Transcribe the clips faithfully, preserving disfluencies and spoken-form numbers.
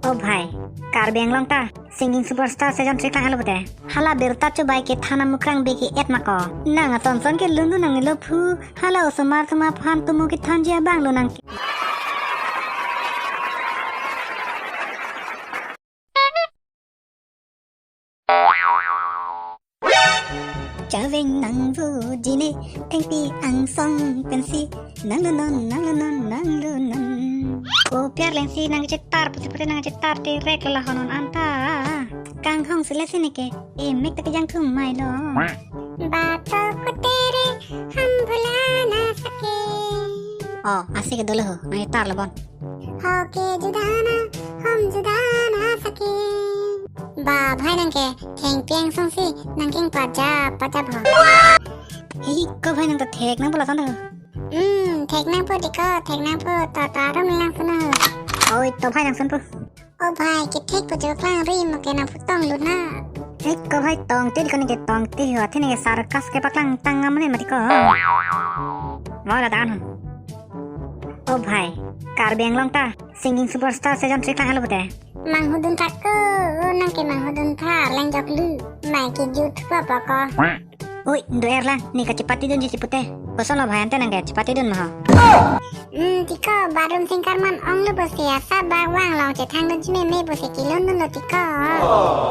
O bhai, Karbi Anglong ta singing superstar Sejong Sri klang alo pute. Hala birta chubai kethan amukrang beki et mako. Nang ason son ke lundun nangnelo phu. Hala osomar thuma phan tumu kethanji abang lo nang. Chaveng nangvo jine, thengpi angsong pensi, nanglo non, nanglo non, nanglo non. O piar lengsi nangchetar pusi pute nangchetar te rek la honon anta. Kanghong sile sine ke, emek ta kejang thum mai lo. Bato ko tere, hum bhula na sake. Oh, asi ke dolo ho, nangchetar lo bon. Hoke judana, hum judana sake. Ba bhai nangke, thengpi angsong si, nangking paja, paja bho. Hi, ko bhai nang to thek nangpo lason to. Hmm, thek nangpo diko, thek nangpo, to to arum nangsun ho. Oi, to bhai nangsun po. O bhai, kethek po jo klang ri mo ke nangphu tong luna. Hi, ko bhai tong te diko neke tong te ho, athe neke sarkas kepaklang tang ngamne mati ko. Wala dan. O bhai, Karbi Anglong ta singing superstar Sejong Sri klang alo pute. Manghudun thak ko, nangke manghudun thak leng jok lu. Mai ke jut pa pa ko. Oi, do er lang, ne kachepatedun ji chipute. Koson lo bhai ante nangke chepatedun ma ho. Hmm, tiko, bathroom singer man ong lo pusi asa bak vang long chethang dun ji meme pusi kelundun lo tiko.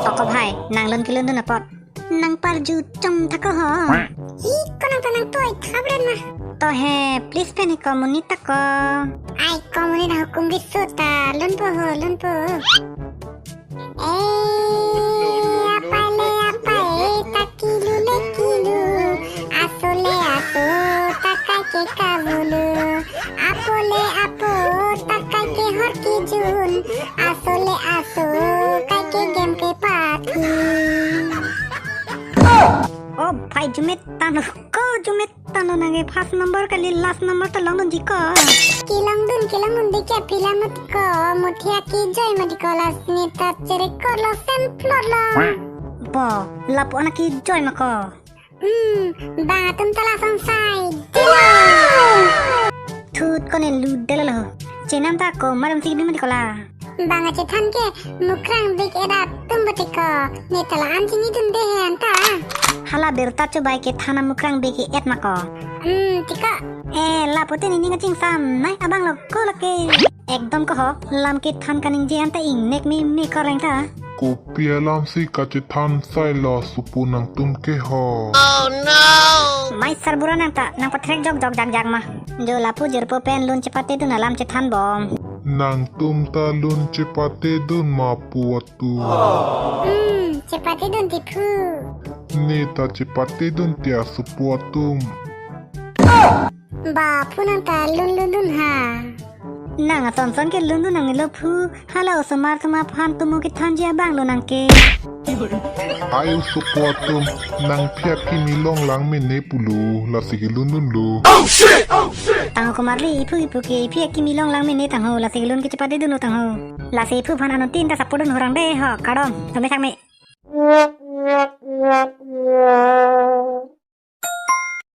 Oko bhai, nanglun kelundun apot. Nang parju chong thak ho. Hi, ko nang to nang toi khabren ma. To he, please pen he ko monit ta ko. Ai ko monit na hukum bisu ta, lunpo ho, lunpo. Eh, apai le apai, ta kilu le kilu. Aso le aso, ta kai ke kavulu. Apo le apo, ta kai ke hor kijun. Aso le aso, kai ke game kepathu. O bhai, jumit tano ko, jumit tano nangke first number kali last number ta longdun ji ko. Kelongdun, kelongdun dikya pila mut ko, muthia kijoi ma diko last ni ta chere ko lo sem plot lo. Bo, lapu anak kijoi ma ko. Hmm, bang atum ta lason sai. Dilo. Thut ko ne lu delo lo. Chenam ta ko maram si bima diko la. Bang achethan ke mukrang bek et atum bo tiko. Ne ta la-an chinidunde he anta. Hala birta chubai kethan amukrang beki et mako. Hmm, tiko. Eh, lapu te ne ning kachingsam nai abang lo ko lake. Ekdom ko ho, lam kethan kaningje anta ingnek meme koreng ta. Kopi alam si kachethan sai lo supu nangtum ke ho. Mai sarbura nang ta, nang pathrek jok jok jak jak ma. Jo lapu jirpo pen lun chepatedun alam chethan bom. Nangtum ta lun chepatedun ma pu atum. Hmm, chepatedun ti phu. Ne ta chepatedun ti asupu atum. Ba phu nang ta lunlundun ha. Nang ason son ke lundun nangnelo phu. Hala osomar thuma phan tumu kethanji abang lo nangke. Ai usupo atum, nangphi akimi longlang mene pulo, lasi kelundunlo. Tangho komarli, iphu iphu ke iphi akimi longlang mene tangho, lasi kelun kechepatedunlo tangho. Lasi iphu phan anuttin ta support dun hurang de ho, kardom, tumi sakme.